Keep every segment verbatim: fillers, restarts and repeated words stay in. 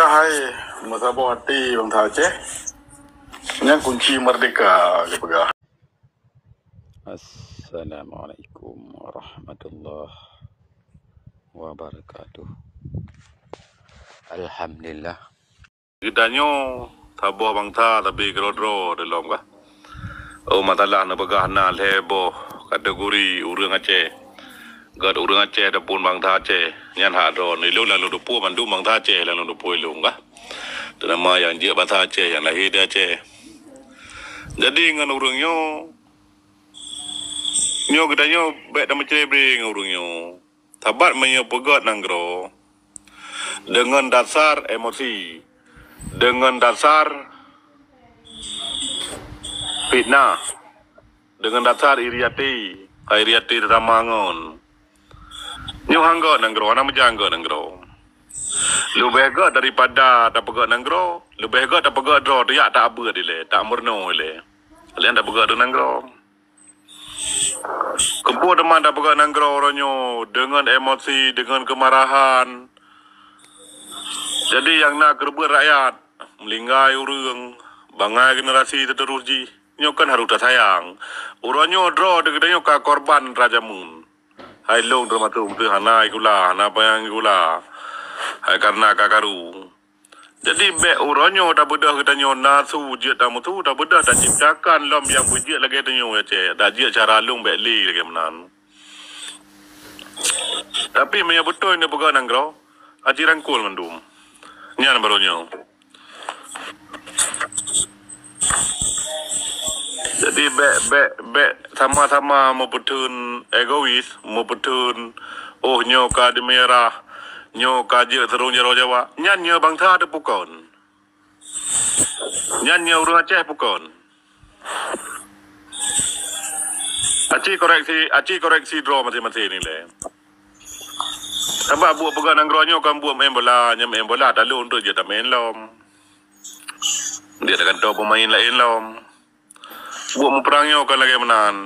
Hai, meusaboh até bansa Aceh. Nyan kunci merdeka, geupeugah. Assalamualaikum warahmatullahi wabarakatuh. Alhamdulillah. Geutanyoe saboh bansa tapi keudroe-droe dilom kah. Oh, masalah neupeugah na lhée boh kategori ureuëng Aceh. Gét ureuëng Aceh ataupun bansa Aceh, nyan hak droe. Ilôn lam lôn teupeue mandum bansa Aceh lam lôn teupeue ilôn kah. Teuma nyang jeuet bansa Aceh, nyang lahé di Aceh. Jadi ngon ureuëng nyoe, nyoe geutanyoe bék tameucrebre ngon ureuëng nyoe. Sabat meunyoe peugét nanggroe deungon dasar emosi, deungon dasar fitnah, deungon dasar iri até, ka iri até teutama ngon. Nyoe han gét nanggroe, hana meujanggot nanggroe. Leubeh gét daripada tapeugét nanggroe, leubeh gét tapeugét droe, tajak tabeuet ilée, tameurunoe ilée. Laén tapeugét nanggroe. Keupeue teuma tapeugét nanggroe uroe nyoe deungon emosi, deungon keumarahan. Jadi nyang na keureubeuen rakyat, meulinggai ureuëng, bangai generasi teuteurus jih, nyoe kan harôh tasayang. Uroe nyoe droe geutanyoe ka korban rajameun. Hai lôn teumasok beutôi hana sikula, hana panyang sikula. Hai kareuna ka karu. Jadi bék uroe nyoe tabeudôh geutanyoe na su jeuet tameusu, tabeudôh taciptakan lom nyang beujeuet lagée tanyoe Aceh. Tajeuet cara lôn bék lé lagée meunan. Tapi meunyoe beutôi neupeugét nanggroe, aci rangkul mandum. Nyan baroe nyoe. Jadi bék, bék, bék sama-sama meupeutheun egois, meupeutheun, "Oh, nyoe ka di meurah, nyoe ka jeuet sirông jaroe Jawa." Nyan nyoe bansa teupeue kon. Nyan nyoe ureuëng Aceh peue kon. Aci koreksi, aci koreksi droe maséng-maséng ilée. Sabab buet peugét nanggroe nyoe kon buet meu'en bola, nyang meu'en bola talôn tu jeuet tameu'en lom. Dia tagantoe peumain laén lom. Buet muprang nyoe kon lagée meunan.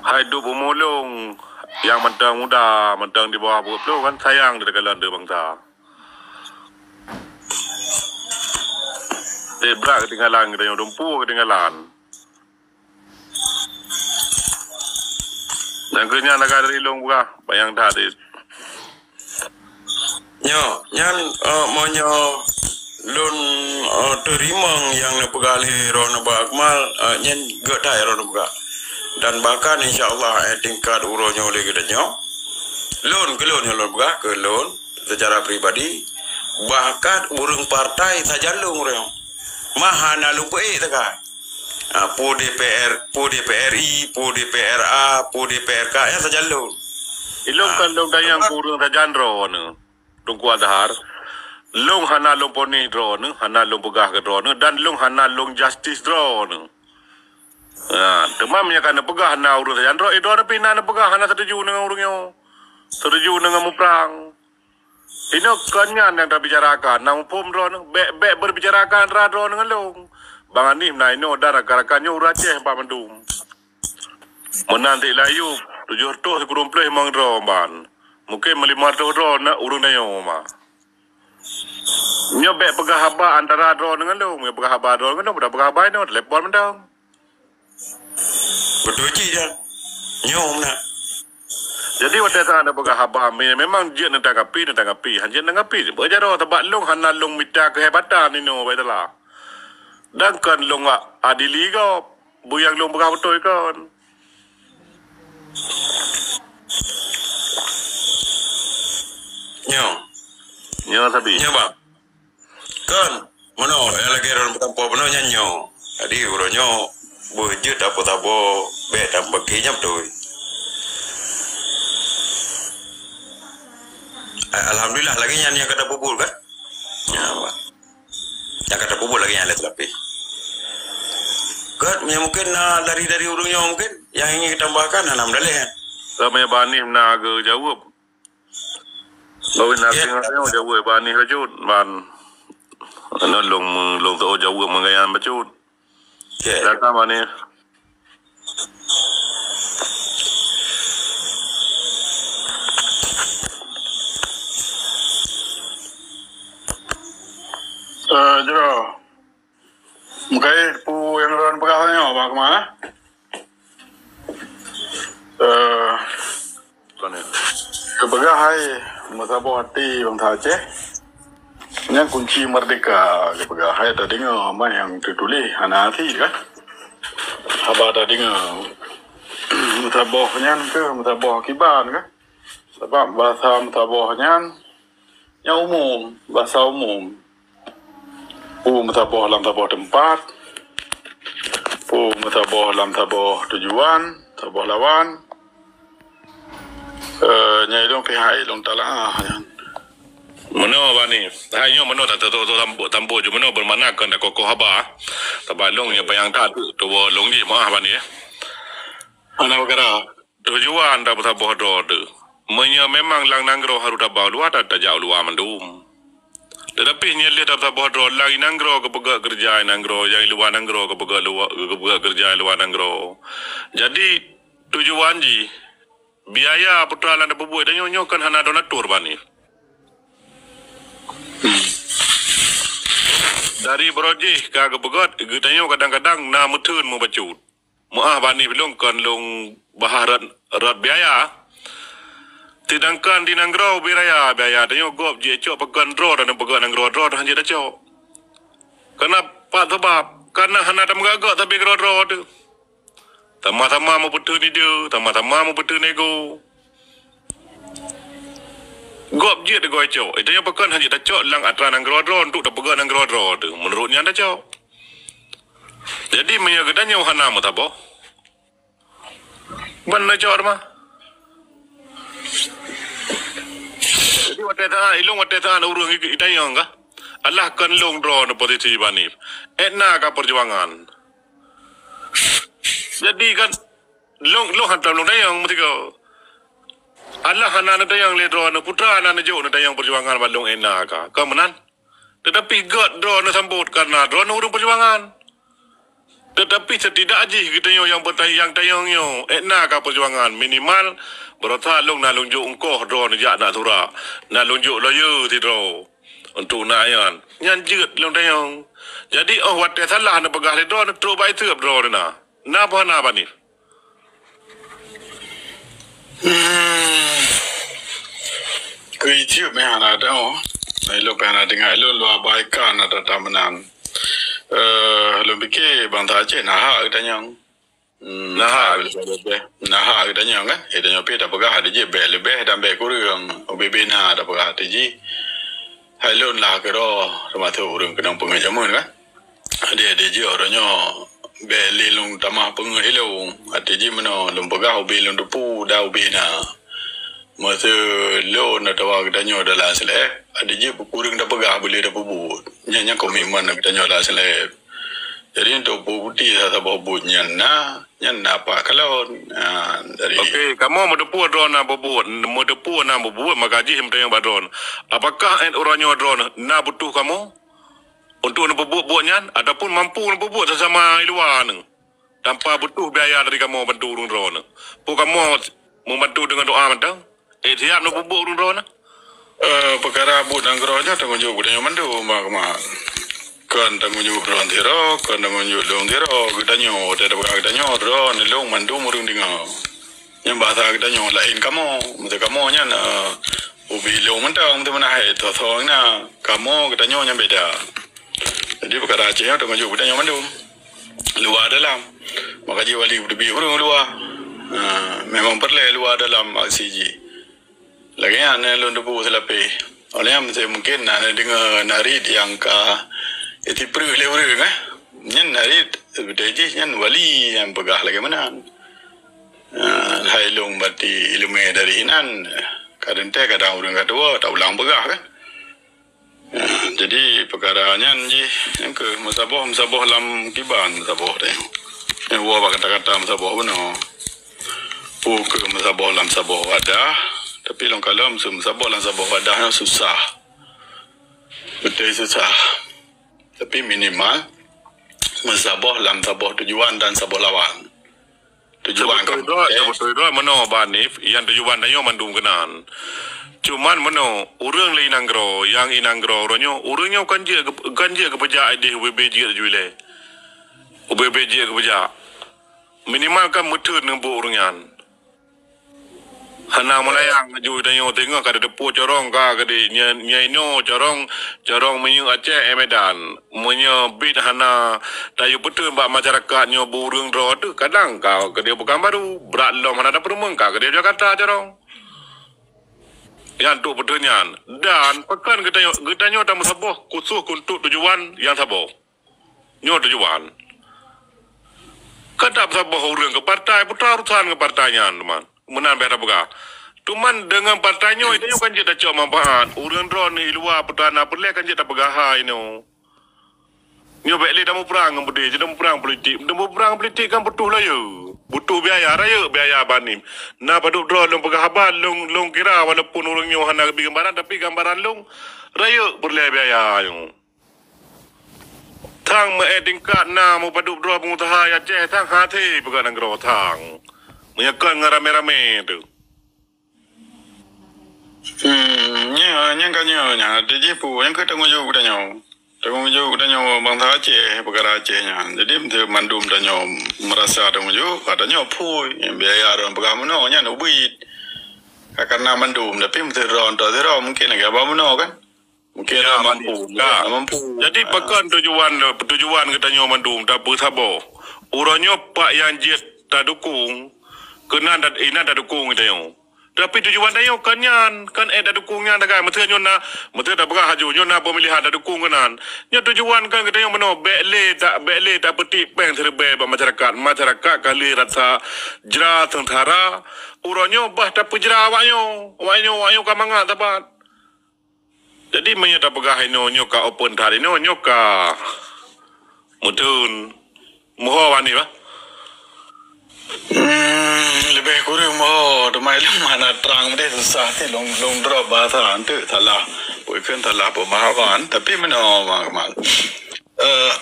Hai dub umu lôn nyang mantong muda, mantong di bawah dua puluh kan sayang di takalon deuh bansa. Teuh brat keutinggalan geutanyoe, dumpu keutinggalan. Dan keu nyan lagée dari lôn peugah, bayang that deh. Nyoe, nyan, eh, meunyoe lôn, eh, teurimong nyang neupeugah lé Droeneueh Bang Akmal, eh, nyan gét that Droeneueh peugah. Dan bahkan insya Allah, eh, tingkat uroe nyoe lé geutanyoe, lôn, keu lôn nyang lôn peugah, keu lôn, secara pribadi, bahkan ureuëng partai sajan lôn uroe nyoe. Mah hana lôn peuék teuka. Ah, peue D P R, peue D P R I, peue D P R A, peue D P R K, nyan sajan lôn. Ilôn ah, kon lôn tanyong keu ureuëng sajan droeneueh. Teungku Azhar, lôn hana lôn ponis droeneueh, hana lôn peugah keu droeneueh, dan lôn hana lôn justis droeneueh. Ha, teuma meunyo ka neupeugah na ureuëng sajan droe, eh, droeneueh pih na neupeugah hana setuju deungon ureuëng nyoe. Setuju deungon muprang. Inoe kon nyan nyang tabicarakan, na muphom droeneueh, bék, bék beubicarakan antara droeneueh ngon lôn. Bang Hanif na inoe dan rakan-rakan nyoe ureuëng Aceh bak mandum. Meunan Teungku Ayub, tujoh reutôh sikureueng plôh limong droe ban. Mungken meulimong reutôh droe na ureuëng tanyoe ma. Nyoe bék peugah haba antara droeneueh ngon lôn, bék peugah haba droeneueh ngon lôn, peugah haba inoe, telepon mantong. Beutôi cit nyan. Nyoe meunan. Jadi watée that neupeugah haba, me-, memang jeuet neutanggapi, neutanggapi. Han jeuet neutanggapi, beujaroe sabab lôn hana lôn mita keuhebatan inoe bak itulah. Dan kon lôn a-, adili gob. Peue nyang lôn peugah beutôi kon. Nyoe. Nyoe sabe. Nyoe, Bang. Kon, meunoe, nyang lagée droeneueh meutampo bunoe nyan nyoe. Jadi, uroe nyoe, beujeuet tapo-tapo, bék tapeugah nyan beutôi. A-, alhamdulillah, lagée nyan nyang ka tapeubuet kan? Nyan, Bang. Nyang ka tapeubuet lagée nyan lé teulapeh. Gét, nyang mungken na dari, dari ureuëng nyoe mungken nyang ingin geutambahkan, hana meudaleh nyan. Ramé banih na geujaweueb. Bawén asing nyoe jaweueb banih bacut, ban. Nyoe lôn, lôn teuôt jaweueb meugaya bacut. Silakan banih. Eh, jroh. Meukaid peue nyang droen peugah nyoe, Bang Kemal, eh? Eh, geupeugah hai meusaboh até bansa Aceh. Nyan kunci merdeka geupeugah hai tadeungoe ma nyang teutuléh hana até kan. Haba tadeungoe meusaboh nyan keuh meusaboh kiban kan. Sabab basa meusaboh nyan nyang umum, basa umum. Peue meusaboh lam saboh teumpat, peue meusaboh lam saboh tujuan, saboh lawan. Eh, nyang ilôn pih hai ilôn talaah nyan. Meunoe bani, hai nyoe meunoe tato tampok ju meunoe beumakna kon takokoh haba. Sabab lôn nyang panyang that tuwoe lôn jih meuah bani. Hana peukara. Tujuan tapeusaboh droe teuh. Meunyoe memang lam nanggroe harôh taba u luwa, ta-, tajak u luwa mandum. Teutapi nyoe lé tapeusaboh droe lam nanggroe geupeugöt keureuja nanggroe, nyang luwa nanggroe geupeugöt luwa, geupeugöt keureuja luwa nanggroe. Jadi, tujuan jih, biaya putra lam tapeubuet tanyoe nyoe kan hana droe atur bani. Dari baroe jih ka geupeugöt, geutanyoe kadang-kadang na meutheun mubacut. Meuah bani lôn kon lôn bahah rot, rot biaya. Seudangkan di nanggroe ubé raya, biaya tanyoe gob jicok pakon droe dan peugah nanggroe droe dan jeuet tacok. Kana pat sabab, kana hana tameugagak sabe keudroe-droe teuh. Sama-sama meupeuteun ide, sama-sama meupeuteun ego. Gob jeuet geucok. Itu nyang pakon hana jeuet tacok lam atra nanggroe droe untuk tapeugah nanggroe droe teuh. Meunurot nyan tacok. Jadi, meunyoe geutanyoe hana meusaboh, ban neucok teuma. Jadi, watée saat, ilôn watée saat ureuëng itanyong kah? Allah kon lôn droe neu posisi bani. Etna ka perjuangan. Jadi kan, lôn, lôn hantom lôn tanyong meusigoe. Allah hana neutanyong lé droeneuh, putra hana neujok neutanyong perjuangan bandum ena ka. Kon meunan? Teutapi gét droeneuh sambot karena droeneuh ureuëng perjuangan. Teutapi setidak jih geutanyoe nyang beutanyong, nyang tanyong nyoe, ena ka perjuangan. Minimal, beurata lôn na lôn jok ungkoh droeneuh jak na surat, na lôn jok lawyer sidroe. Untuk na nyan, nyan jeuet lôn tanyong. Jadi, óh watée salah neupeugah lé droeneuh, trok bak iseub droeneuh na. Na peue hana bani? Hmm. Keu iseub meuhana teuh. Ilôn pih hana deungoe, ilôn luwa bak ikan na that meunan. Eh, lôn pike bansa Aceh na hak geutanyong. Hmm, na hak. Leubeh, na hak geutanyong kan? Eh, tanyoe pih tapeugah até jih bék leubeh dan bék kureueng. Ubé-bé na tapeugah até jih. Hai lôn lah keudroe, teumasok ureuëng keunong peungeuet jameun kan? Até-até jih uroe nyoe bék lé lôn tamah peungeuet ilôn. Até jih meunoe lôn peugah ubé lôn teupeue dan ubé na. Masa lôn atawa geutanyoe dalam slep, até jih peue kureueng tapeugah boleh tapeubuet. Nyan, nyan komitmen geutanyoe dalam slep. Jadi, untuk bukti saboh buet nyan na, nyan na pat kalon. Ha, dari Okey, kamoe meuteupeue droeneuh na bubuet, meuteupeue na bubuet, maka jih meutanyong bak droeneuh. Apakah ét uroe nyoe droeneuh na butuh kamoe? Untuk neupeubuet buet nyan, ataupun mampu neupeubuet sasama i luwa nyoe, tanpa butuh biaya dari kamoe bantu ureuëng droeneuh. Peue kamoe membantu dengan doa mantong? Eh, siap neupeubuet ureuëng droeneuh? Eh, peukara buet nanggroe nyoe tanggong jaweueb geutanyoe mandum, Mak Kemal. Kon tanggong jaweueb droeneuh sidroe, kon tanggong jaweueb lôn sidroe, geutanyoe, watée tapeugah geutanyoe, droeneuh, lôn, mandum ureuëng deungoe. Nyan bahasa geutanyoe laén kamoe. Meusti kamoe nyan, eh, ubé lôn mantong, meusti meunan hai, soe-soe na. Kamoe geutanyoe nyan beda. Jadi, peukara Aceh nyoe tanggong jaweueb geutanyoe mandum. Luwa dalam. Maka jih wali beuteubiet ureuëng luwa. Ha, memang peureulée luwa dalam aksi jih. Lagée nyan lôn teupeue seulapéh. Oleh nyan meusti mungkin na neudeungoe narit nyang ka jitipreueh lé ureuëng, eh. Nyan narit seubeutai jih nyan wali nyang peugah lagée meunan. Ah, hai lôn bati iéleumé dari inan, kadang teuh kadang ureuëng ka tuwoe taulang peugah kan. Ah, jadi peukara nyan jih nyang keu meusaboh, meusaboh lam kiban meusaboh teuh. Nyang woe bak kata-kata meusaboh bunoe. Peue keu meusaboh lam saboh wadah, tapi lôn kalon meusaboh lam saboh wadah nyan susah. Beutôi susah. Tapi minimal meusaboh lam saboh tujuan dan saboh lawan. Tujuan Seubeutôi droe, seubeutôi droe meunoe Bani, nyang tujuan tanyoe mandum keunan. Cuman meunoe, ureuëng lé inong keudroe, nyang inong keudroe uroe nyoe, ureuëng nyoe kan jeuet geu-, kan jeuet geupeujak idéh ubé-bé jeuet laju ilée. Ubé-bé jeuet geupeujak. Minimal kan meuteun neubuet ureuëng nyan. Hana meulayang laju tanyoe teungoh ka teupeue corong ka keudéh, nya, nya inoe corong, corong minyeuk Aceh, eh, Medan. Meunyoe bit hana tayue peuteun bak masyarakat nyoe beu ureuëng droe teuh, kadang ka keudéh Pekanbaru, brat lom hana tapeurumeung ka keudéh Jakarta corong. Nyang trok peuteun nyan. Dan pakon geutanyoe, geutanyoe tameusaboh khusos keu untuk tujuan nyang saboh. Nyoe tujuan. Ka tapeusaboh ureuëng keu partai, peue urusan keu partai nyan, teuma. Meunan bèk tapeugah. Teuma deungon partai nyoe, tanyoe kan jeuet tacok manfaat. Ureuëng droeneuh i luwa peue hana peureulèe kan jeuet tapeugah hai nyoe. Nyoe bèk lé tamuprang ngon beudé, jeuet tamuprang politik. Tamuprang politik kan butuh lawyer, butuh biaya, rayeuk biaya banim. Na padub droe lôn peugah haba, lôn, lôn kira walaupun ureuëng nyoe hana geubri gambaran, tapi gambaran lôn rayeuk peureulèe biaya nyoe. Thang meu-ék tingkat na meupadub droe peungusaha i Aceh, thang hase peugah nanggroe thang. Meunyoe kon ngon ramé-ramé teuh. Hmm, nyoe, nyang ka nyoe, nyan, até jih peue, nyang keuh tanggong jaweueb geutanyoe. Tanggong jaweueb geutanyoe bansa Aceh, peukara Aceh nyan. Jadi, meuseu mandum tanyoe meurasa tanggong jaweueb, ka tanyoe phui, biaya droe peugah meunoe, nyan ubit. Ka, karena mandum, tapi meuseu droe, droe, mungkin lagèe abang meunoe kan. Mungkin ya, hana mampu, ka. Hana mampu. Jadi, ah, pakon tujuan, tujuan geutanyoe mandum tapeusaboh? Uroe nyoe pat nyang jeuet tadukong, keunan ta-, inan tadukong geutanyoe. Tapi tujuan tanyoe kon nyan, kon ék tadukong nyan tagai. Meuseu nyoe na, meuseu tapeugah laju, nyoe na peumilihan tadukong keunan. Nyoe tujuan kon geutanyoe meunoe, bèk lé ta-, bèk lé tapeutik péng siribèe bak masyarakat. Masyarakat ka lheueh rasa jra seungsara. Uroe nyoe bah tapeujra awak nyoe. Awak nyoe, awak nyoe ka mangat sapat. Jadi, meunyoe tapeugah inoe nyoe ka open that, inoe nyoe ka meuteun. Meuho wani bah. Hmm, leubeh kureueng meuho, teuma ilôn hana trang deh, susah teuh lôn, lôn drop bahasa, enteuk salah. Bukan salah pemahaman, tapi meunoe, Mak Kemal. Eh,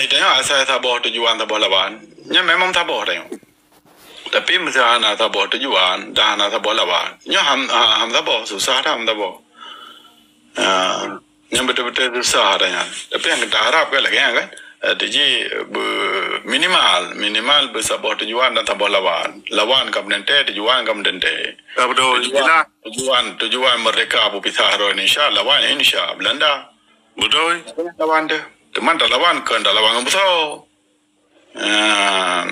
itu nyoe asai saboh tujuan, saboh lawan. Nyan memang saboh dah nyoe. Tapi meuseu hana saboh tujuan dan hana saboh lawan, nyoe ham, ha-, ham saboh, susah dah ham saboh. Ha, nyan beutôi-beutôi susah dah nyan. Tapi nyang kita harap kan lagèe nyan kan, eh, tuju be-, minimal, minimal beusaboh tujuan dan saboh lawan. Lawan ka meuteuntèe, tujuan ka meuteuntèe. Ya, beutôi. Tujuan, jelas. Tujuan, tujuan merdeka beupisah droe Indonesia, lawan Indonesia, Belanda. Beutôi. Lawan tu. Teuma talawan kon talawan ngon beusoe. Ah.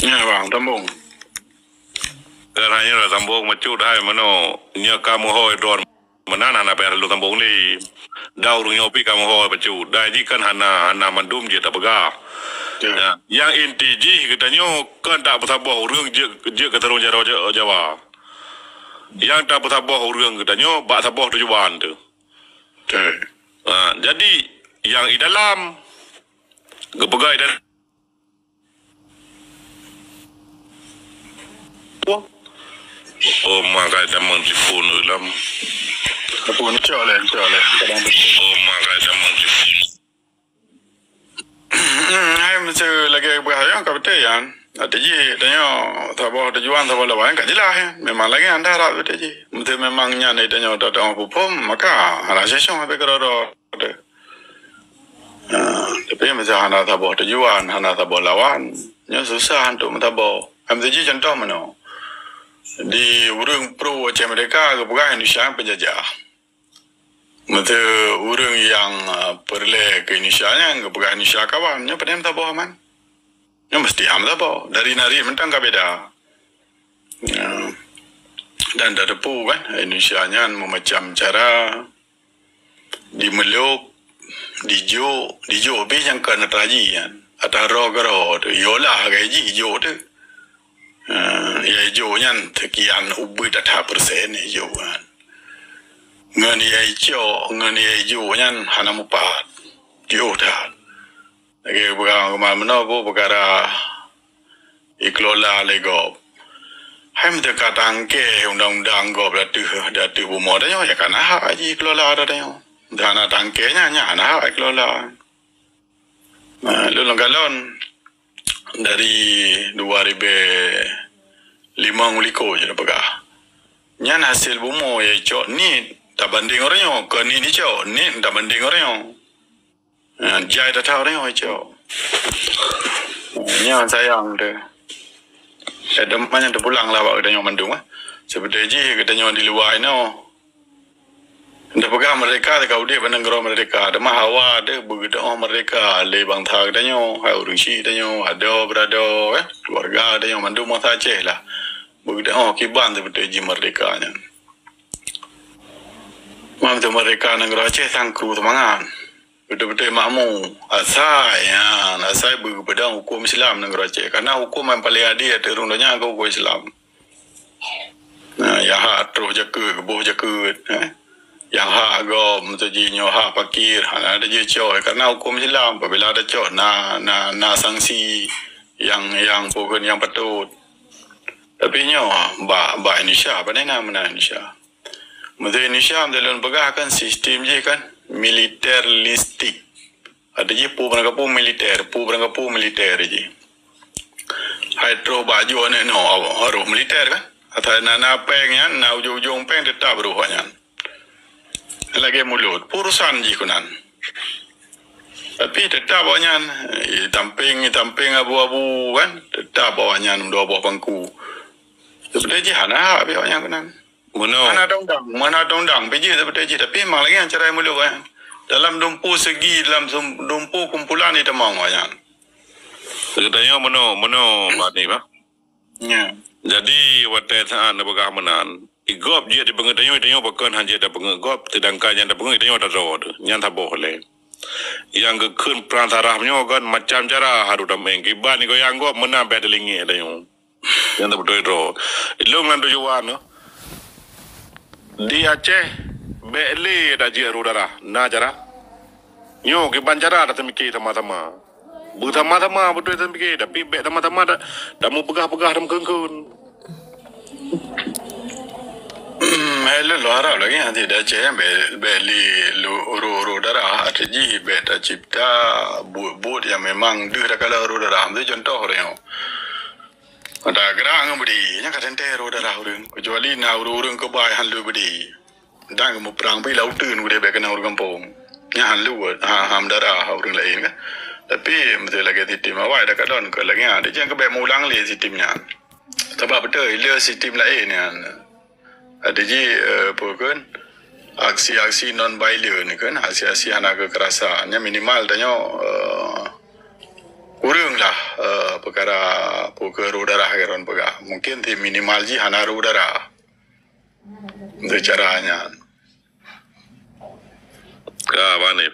Nyan, bang, sambung. Kan hanya lah sambung bacut hai meunoe. Nyoe ka meuhôi droe meunan hana payah lôn sambung lé. Dan ureueng nyoe pih ka meuhôi bacut. Dan jih kan hana, hana mandum jeuet tapeugah. Ya. Ya. Nyang inti jih geutanyoe kan tapeusaboh ureueng jeuet, jeuet keu tarông jaroe Ja-, Jawa. Nyang tapeusaboh ureueng geutanyoe bak saboh tujuan tu. Betul. Ha, jadi, nyang i dalam, geupeugah i dalam. Oh, makai tamong tipu nu lam. Tipu nu cok lé, cok lé. Oh, makai tamong tipu. Hmm, hai, meuseu lagèe peugah nyan ka beutôi nyan. Até jih tanyoe saboh tujuan, saboh lawan ka jeulaih nyan. Memang lagèe nyan dah rab beutôi jih. Meuseu memang nyan tanyoe ta-, ta-, peuphom, maka hana sisong habéh keudroe-droe teuh. Ha, tapi meuseu hana saboh tujuan, hana saboh lawan, nyoe susah untuk meusaboh. Hai, meuseu jih contoh meunoe. Di ureueng pro Aceh Merdeka geupeugah Indonesia penjajah. Meuseu ureueng nyang, ah, peureulèe keu Indonesia nyan geupeugah Indonesia kawan, nyoe padahai meusaboh man. Nyoe meusti ham meusaboh. Dari nari mantong ka beda. Ya. Dan tateupeue kan, Indonesia nyan meumacam cara dimeulok, dijok, dijok pih nyang kon atra jih nyan. Atra roh keudroe teuh, yolah lagèe jih jok teuh. Ha, ya, jok nyan sekian ubit ata persen jok nyan. Ngon ya icok, ngon ya jok nyan hana mupat. Jok that. Lagèe peugah keuman meunoe bu peukara ikelola lé gob. Hai meuteuka tangke undang-undang gob ateueh, ateueh bumoe tanyoe, ya ka na hak jih ikelola ata tanyoe. Dan hana tangke nyan, nyan hana hak ikelola. Nah, lôn lam galon dari dua ribèe limong likôt jeuet peugah. Nyan hasil bumoe ya cok nit tabanding ureueng nyoe, kon nit icok, nit tabanding ureueng nyoe. Ha, jai that-that ureueng nyoe icok. Nyan sayang deh. Eh, teuma nyan teupulang lah bak geutanyoe mandum, eh. Seperti jih geutanyoe di luwa inoe. Ndak peugah merdeka, teuka udeb bak nanggroe merdeka. Teuma hawa deh beugeutanyoe merdeka lé bansa geutanyoe, hai ureueng syik tanyoe, adoe beuradôh, eh, keuluwarga tanyoe mandum bansa Aceh lah. Beugeutanyoe kiban seperti jih merdeka nyan. Mam tu merdeka nanggroe Aceh sangkru seumangat. Beutôi-beutôi makmu. Asai, ya, asai beupeudong huköm Islam nanggroe Aceh. Karena huköm nyang paleng adé ateueh rhueng donya keu huköm Islam. Nah, nyang hak troh jakeuet, geuboh jakeuet, eh. Nyang hak gob, meusaji nyoe hak fakir, hana ada jicok. Karena huköm Islam, apabila ada cok, na, na, na sanksi nyang, nyang pokon nyang patut. Tapi nyoe, bak, bak Indonesia, pandai na meunan Indonesia. Meunan Indonesia, meunan lôn peugah kan, sistem jih kan, militeristik. Ada jih peue barang kapeue militer, peue barang kapeue militer jih. Hai troh bak ju aneuk nyoe, roh militer kan. Atau na, na péng nyan, na ujong-ujong péng tetap roh nyan. Lagèe mulod, urusan jih keunan. Tapi tetap awaknyan, eh, tampéng, tampéng abu-abu kan, tetap awaknyan dua boh pangku. Sebenarnya jih hana hak bagi awaknyan keunan. Meunoe. Hana undang-undang, hana undang-undang, pih jih seperti jih, tapi memang lagèe nyan cara mulod, eh. Dalam dumpeue segi, dalam sum-, dumpeue kumpulan itamong awaknyan. Geutanyoe meunoe, meunoe, Pak Hanif, ah. Ya. Jadi, watèe saat neupeugah meunan, i gob jeuet dipeungeut tanyoe, tanyoe pakon han jeuet tapeungeut gob, seudangkan nyang tapeungeut tanyoe tadroe teuh. Nyan saboh lé. Nyang geukheun prang sarah nyoe kan macam cara harôh tameng. Kiban igoyang gob meunan bèk teulingèe tanyoe. Nyan beutôi droe. Ilôn lam tujuan nyoe. Di Aceh, bèk lé tajeuet roh darah. Na cara. Nyoe kiban cara taseumike sama-sama. Beusama-sama beutôi seumike, tapi bèk sama-sama ta-, tameupeugah-peugah, tameukeun-keun. Hmm, hai lôn, lôn harap lagèe nyan di Aceh, bèk, bèk lé roh, roh darah, arti jih bèk tacipta buet-buet nyang memang deuh takalon roh darah. Ambil contoh uroe nyoe. Ada gerak ngon beudé, nyan ka teuntèe roh darah ureueng. Kecuali na ureueng-ureueng keubai han lé beudé. Dan geumuprang pih lam uteuen udép bèk keunan ureueng gampông. Nyan han lé, ha, han darah ureueng laén kan. Tapi, meusé lagèe titem awai takalon keu lagèe nyan, dijak keu bèk meuulang lé sistem nyan. Sabab beutôi, lé sistem laén nyan. Ada jih, eh, peue kheun, aksi-aksi non violent kheun, aksi-aksi hana kekerasan. Nyan minimal tanyoe, eh, kureueng lah, eh, peukara peue kheun roh darah keu droen peugah. Mungkin ti minimal jih hana roh darah. Untuk cara nyan. Ka, Bang Hanif.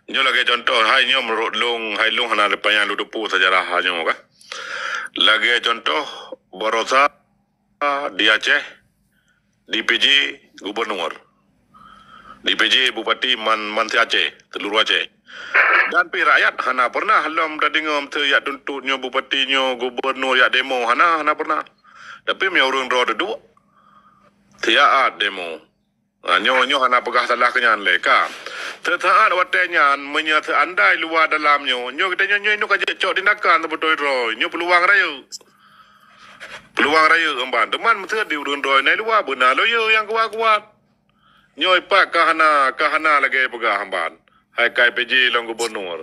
Nyoe lagèe contoh, hai nyoe meunurot lôn, hai lôn hana leupanyang lôn teupeu seujarah nyoe ka. Lagèe contoh, baroesa di Aceh, di P J gubernur, di P J bupati man, man se-Aceh, seluruh Aceh. Dan pih rakyat hana pernah lom tadeungoe meusé jak tuntot nyoe bupati nyoe gubernur jak demo, hana, hana pernah. Tapi meunyoe ureueng droe duduek, siat demo. Ha, nyoe, nyoe hana peugah salah keu nyan lé, ka. Seusaat watèe nyan, meunyoe seuandai luwa dalam nyoe, nyoe geutanyoe nyoe, nyoe ka jeuet cok tindakan seubeutôi droe. Nyoe peuluwang rayeuk. Peuluwang rayeuk, emban. Teuma meusé di ureueng droe na luwa beuna lawyer nyang kuat-kuat. Nyoe pat ka hana, ka hana lagèe peugah, emban. Hai kai P J lom gubernur.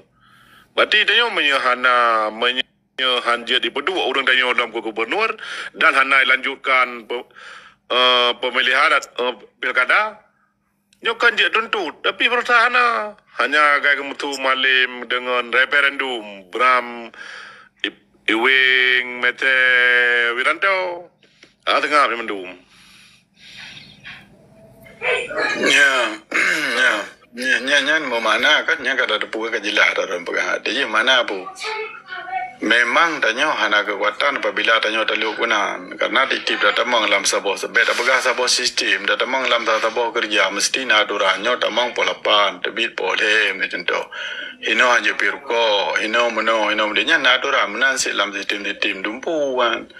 Berarti tanyoe meunyoe hana, meunyoe Nyoe han jeuet jipeuduek ureueng tanyoe lom keu gubernur dan hana ilanjutkan pe-, eh, pemilihan, eh, pilkada. Nyoe kan jeuet tuntot, tapi berusaha hana. Hanya gai geumeusu malem deungon referendum, Bram I-, Iweng Mete Wiranto. Ah, teungoh mandum. Ya, ya. Nyan, nyan, nyan meumakna kan, nyan ka tateupeue ka jeulaih ata lôn peugah. Jadi makna peue? Memang tanyoe hana keukuatan apabila tanyoe talheueh keunan. Karena tiep-tiep tatamong lam saboh, bèk tapeugah saboh sistem, tatamong lam saboh keureuja, meusti na aturan. Nyoe tamong poh lapan, teubiet poh lhèe, contoh. Hinoe hanjeuet piep rukok, hinoe meunoe, hinoe meunoe. Nyan na aturan, meunan cit lam sistem-sistem dumpeue kan.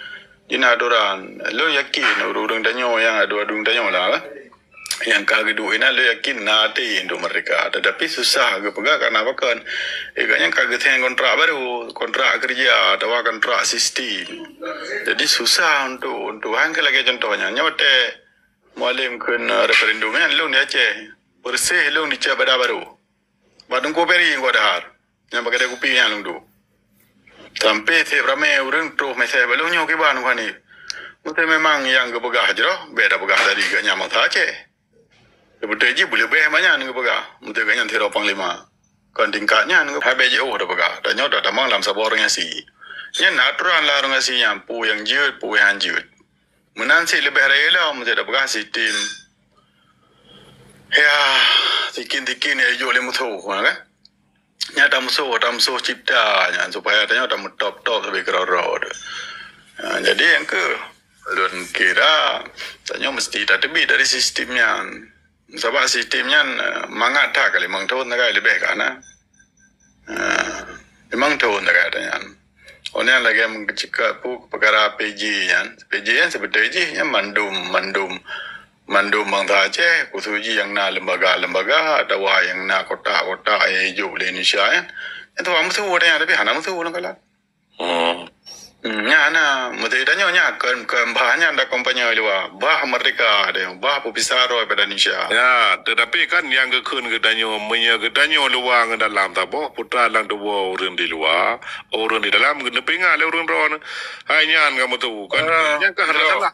Jih na aturan. Lôn yakin ureueng-ureueng tanyoe nyang adu-adu tanyoe lah, nyang ka geuduek inan lôn yakin na até untuk merdeka. Tetapi susah geupeugah karena pakon? Eh, gobnyan ka geusieng kontrak baru, kontrak keureuja atawa kontrak sistem. Jadi susah untuk, untuk han keu lagèe contoh nyan. Nyoe watèe Mualem kheun, eh, referendum nyan lôn di Aceh. Persis lôn di Cek Bada Barô. Bak Teungku Peri Teungku Adhar. Nyang bak kedai kupi nyan lôn duek. Sampai seb ramé ureuëng troh mesej bak lôn nyoe kiban Teungku Hanif. Meusti memang nyang geupeugah jroh, bèk tapeugah dari geuh nyang masa Aceh. Seubeutôi jih beuleubeh banyak geupeugah. Meusti geuh nyan sidroe panglima. Kon tingkat nyan, habéh jiôh tapeugah. Tanyoe tatamong lam saboh organisasi. Nyan aturan lam organisasi nyan, peue nyang jeuet, peue nyang jeuet. Meunan cit leubeh rayeuk lom, meusti tapeugah sistem. Ya, tikin-tikin ya jok lé musoh, kan? Nyan tamusoh, tamusoh cipta nyan, supaya tanyoe tameutop-top sabe keudroe-droe. Ha, jadi nyang keu lôn kira, tanyoe meusti tateubiet dari sistem nyan. Sabab sistem nyan, eh, mangat that ka limong thon sagai leubeh ka na. Eh, limong thon sagai ata nyan. Oh nyan lagèe meucakap peue peukara P J nyan. P J nyan seubeutôi jih nyan mandum, mandum, mandum bansa Aceh, khusus jih nyang na lembaga-lembaga atawa nyang na kotak-kotak nyang ijok lé Indonesia nyan. Nyan tuan meusu ata nyan, tapi hana meusu lam kalan. Hmm. Hmm, nyan na, meusti tanyoe nyan kon, kon bah nyan da kampanye luwa. Bah merdeka deh, bah peubisa droe pada Indonesia. Ya, tetapi kan nyang geukheun geutanyoe, meunyoe geutanyoe luwa ngon dalam saboh, putra lam tuboh ureuëng di luwa, ureuëng di dalam geuneupinga lé ureuëng droe. Hai nyan kamoe tu, kan? Ah, nyan ka hana salah.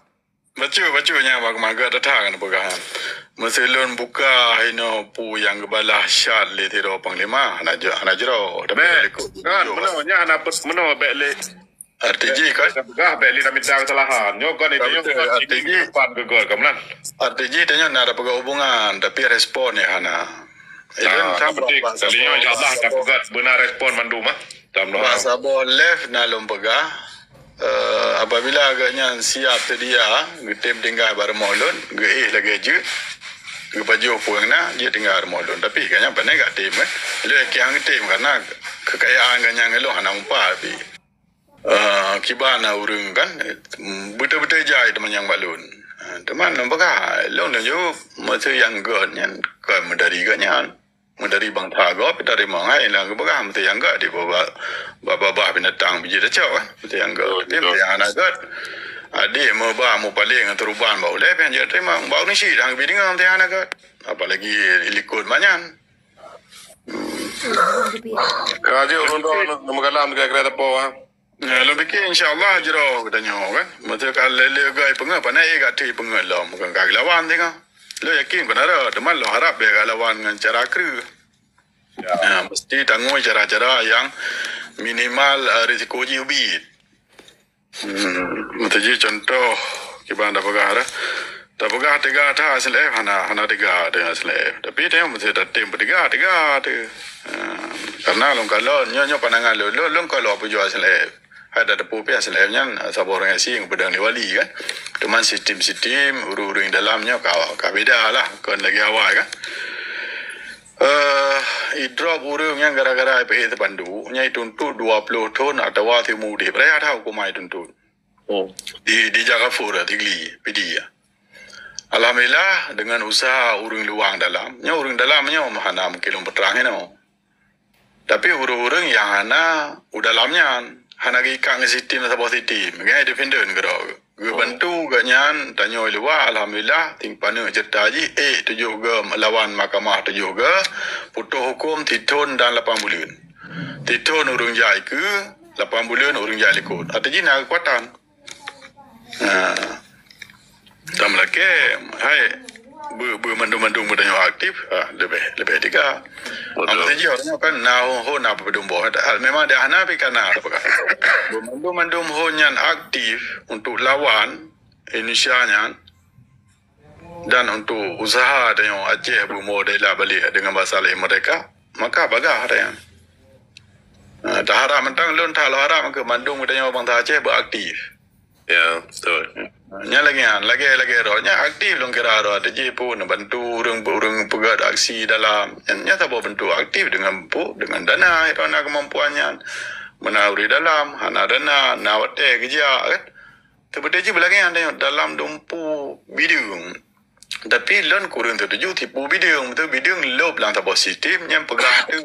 Bacut, bacut nyang bak meuagak that-that kan peugah. Meusti lôn buka inoe peue nyang geubalah syarat lé sidroe panglima, hana jroh, hana jroh. Tapi bèk, kan, meunoe nyan hana pes-, meunoe bèk lé. Arti jih kan? Peugah bèk lé na mita keusalahan. Nyoe kan itu nyang kan R T J. Depan geugol ka meunan. Arti jih tanyoe na tapeugah hubungan, tapi respon nyang hana. Itu ah, yang sama penting. Kali nyoe insya-Allah tapeugah beuna respon mandum ah. Bak saboh live na lôn peugah, eh, apabila geuhnyan siap seudia, geutem tinggai bak rumoh lôn, geuéh lagèe jeuet, geupajoh peue nyang na, jeuet tinggai rumoh lôn. Tapi geuhnyan pane gak tem, eh. Lôn yakin han geutem karena kekayaan geuhnyan ngon lôn hana meupat pih. Eh, kiban na ureueng kan, eh, beutôi-beutôi jai teumanyong bak lôn. Eh, teuma lôn peugah, lôn lôn jaweueb, meuseu nyang göt nyan kon meudari geuhnyan. Meudari bansa gob, teurimong hai nyang geupeugah, meuseu nyang göt di babah, babah binatang biji tacok, kan? Meuseu nyang göt. Betul, tapi betul. Meuseu nyang hana göt, adik meuba, meupaleng, teuruban bak ulèe, pian jeuet teurimong. Bak ureueng syik, hana geubi deungoe, meuseu nyang hana göt. Apalagi likot manyan. Ka jeuet ureueng droe, meukalam kira-kira teupeu, ha? Ya, lôn pike insya Allah jroh geutanyoe kan. Meuseu ka lé-lé gai peungeuh, pane ék ka teuh peungeuh lom, bukan ka geulawan singoh. Lôn yakin kon harap, teuma lôn harap bèk ka lawan ngon cara kreueh. Ya. Ya, meusti tangui cara-cara nyang minimal, eh, risiko jih ubit. Hmm, meuseu jih contoh kiban tapeugah dah. Tapeugah teuga that S N L F hana, hana teuga teuh S N L F. Tapi tanyoe meuseu tatem peuteuga, teuga teuh. Ha, karena lôn kalon, nyoe, nyoe pandangan lôn, lôn, lôn kalon peujeuet S N L F. Hai dah teupeu pih S N L F nyan, saboh ureueng asing peudong di wali kan. Teuma sistem-sistem ureueng-ureueng dalam nyoe ka, ka beda lah, kon lagèe awai kan. Eh, idrop ureueng nyan gara-gara I P A teupandu, nyan ituntot dua ploh thon atawa siumu udép. Raya that huköman ituntot. Oh. Di, di Jakafur, Sigli, Pidie. Alhamdulillah, dengan usaha ureueng luwa dalam, nyoe ureueng dalam nyoe hana mungkin lôn peutrang inoe. Tapi ureueng-ureueng nyang hana u dalam nyan, hana geuikat ngon sistem saboh sistem, ngon independen keudroe. Geubantu geuhnyan tanyoe luwa, alhamdulillah, timpaneuk ceurita jih, ék tujoh geu lawan mahkamah tujoh geu, putôh huköm sithon dan lapan buleuen. Sithon ureueng jai keue, lapan buleuen ureueng jai likot. Arti jih na keukuatan. Ha. Tam lakèe, hai, beu-, beu mandum-mandum geutanyoe aktif, ha, leubeh, leubeh teuga. Betul. Amun jih ureueng nyoe kan na ho, ho na peudong boh. Memang dia hana pih kana peugah. Beu mandum-mandum ho nyan aktif untuk lawan Indonesia nyan dan untuk usaha tanyoe Aceh beumodela balik dengan bahasa lain merdeka, maka bagah tanyoe. Ha, taharap mantong lôn that lôn harap keu mandum geutanyoe bansa Aceh beuaktif. Ya, betul. Nyan lagèe nyan, lagèe, lagèe droe nyan aktif lôn kira droe, jih pun bantu ureueng, ureueng peugöt aksi dalam. Nyan, nyan saboh bentuk aktif dengan pu-, dengan dana, droe na kemampuan nyan. Meunan ureueng dalam, hana dana, na watèe geujak kan. Seubeutôi jih beulagèe nyan dalam dumpeue bideueng. Tapi lôn kureueng teutuju tipu bideueng, beutôi bideueng lôb lam saboh sistem nyang peugah tu.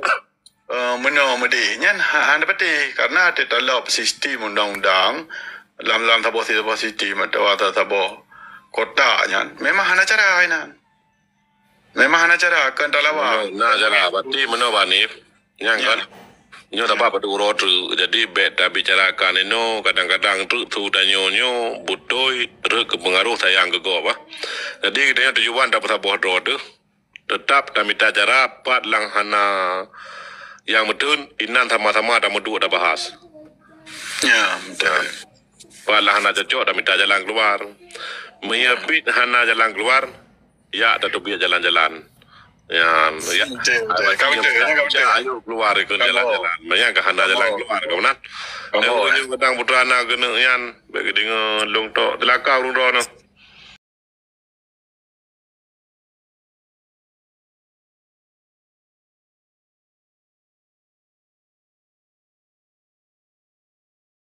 Eh, meunoe meudeh nyan ha-, hana patéh, karena teutalop sistem undang-undang lam, lam saboh, saboh sistem atawa saboh kotak nyan. Memang hana cara inan. Memang hana cara, keu talawa. Meunoe na cara, berarti meunoe Bani. Nyang kan. Nyoe tabah padub uroe treuk. Jadi bèk tabicarakan inoe, kadang-kadang treuk su tanyoe nyoe beutôi rhot keu peungaroh sayang keu gob, ah. Jadi geutanyoe tujuan tapeusaboh droe teuh. Teutap tamita cara pat nyang hana nyang meuteun, inan sama-sama tameuduek tabahas. Ya, beutôi. Pat nyang hana cocok tamita jalan keuluar. Meunyoe bit hana jalan keuluar, ya tateubiet jalan-jalan. Ya, ya. Beutôi, beutôi. Ka beutôi, ka beutôi. Ayo keuluar ikut jalan-jalan. Meunyoe ka hana jalan keuluar, ka meunan. Dan ureueng nyang kadang putra na keuneuk nyan, bèk geudeungoe lôn tok. Teulaka ureueng droeneuh.